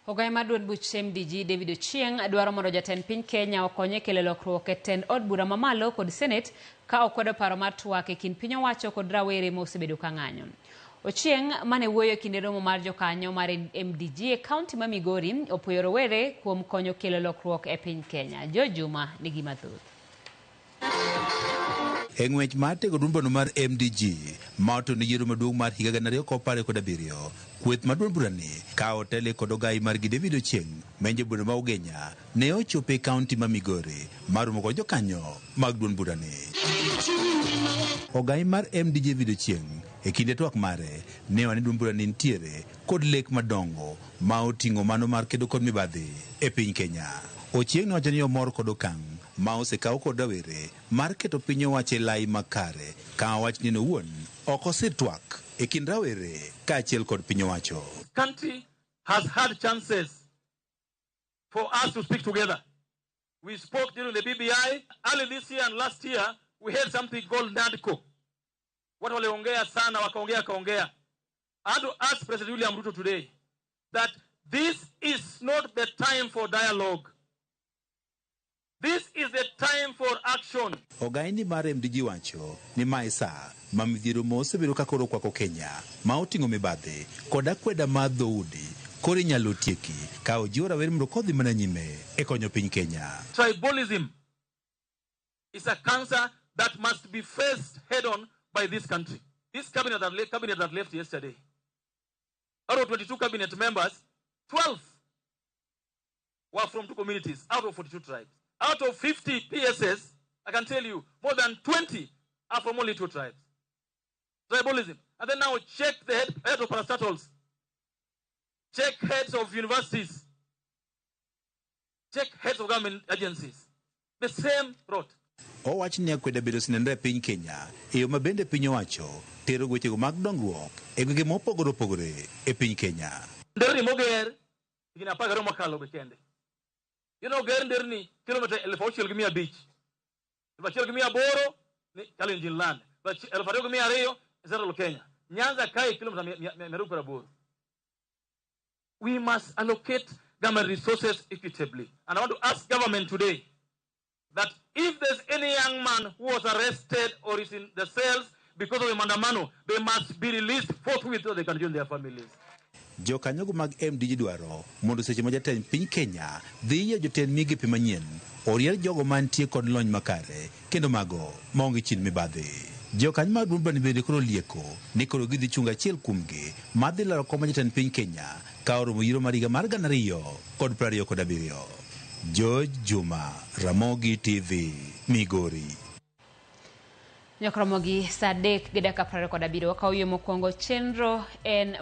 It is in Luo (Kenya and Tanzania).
Ogai mar duond buch MDG David Ochieng dwaro mondo jatend piny Kenya okonye kelo lokruok e tend od bura mamalo kod Senate ka okwedo paro mar twak e kind piny owacho kod rawere ma osebedo ka ng'anyo. Ochieng mane wuoyo e kinde romo mar jokanyo mar MDG e kaunti ma Migori opuoyo rowere kuom konyo kelo lokruok e piny Kenya. George Juma nigi mathoth. E ng'wech mar tego duond burano mar MDG ma otelo ne yiero maduong' mar higa 2027, kweth mar duond burani ka otele kod ogai margi David Ochieng' menjo bura ma Ugenya ne ochopo e kaunti ma Migori mar romo kod jokanyo mag duond burani. Ogai mar MDG David Ochieng' e kinde twak mare ne owacho ni duond burani nitiere kod lek madongo ma oting'o mano mar kedo kod mibadhi e piny Kenya. Ochieng' nowacho ni omor kod okang' ma osekaw kod rawere mar keto piny owacho e lai makare ka owach ni en owuon ok osir twak e kind rawere kaachiel kod piny owacho. Country has had chances for us to speak together. We spoke during the BBI. Early this year and last year, we had something called NADCO. Watu waliongea sana, wakaongea kaongea. I want to ask President William Ruto today that this is not the time for dialogue. This is the time for action. Ogaini mar MDG wacho ni mae sa ma midhiero ma osebedo ka koro kwako Kenya ma oting'o mibadhi kod akweda mar dhoudi koro inyalo tieki ka ojiwo rawere mondo kodhi mana nyime e konyo piny Kenya. Tribalism is a cancer that must be faced head on by this country. This cabinet that left yesterday, out of 22 cabinet members, 12 were from two communities out of 42 tribes. Out of 50 PSs, I can tell you, more than 20 are from only two tribes. Tribalism. And then now check the head of parastatals. Check heads of universities. Check heads of government agencies. The same route. Owach ni akweda bedo osenenore e piny Kenya e yo ma bende piny owacho tero wechego mag dongruok e gwenge mopogore opogore e piny Kenya. Nderni moger higni 12 mokalo be kende. Oger nderni kilomita 6,500. 1,800 ni Kalenjin land. 2,200 Central Kenya. Nyanza kae kilomita 280. We must allocate government resources equitably. And I want to ask government today that if there's any young man who was arrested or is in the cells because of the maandamano, they must be released forthwith so they can join their families. Jokanyogo mag MDG dwaro mondo seche ma jatend piny Kenya dhi yiero jotend migepe manyien orier jogo mantie kod lony makare kendo mago maonge chin mibadhi. Jokanyo mag duond burani bende koro olieko ni koro gidhi chungo achiel kuomgi madhi laro kom mar jatend piny Kenya ka oromo yiero mar higa mar 2027. George Juma, Ramogi TV, Migori. Nyok romo gi saa 3:27. Wakawo yo mokwongo chenro en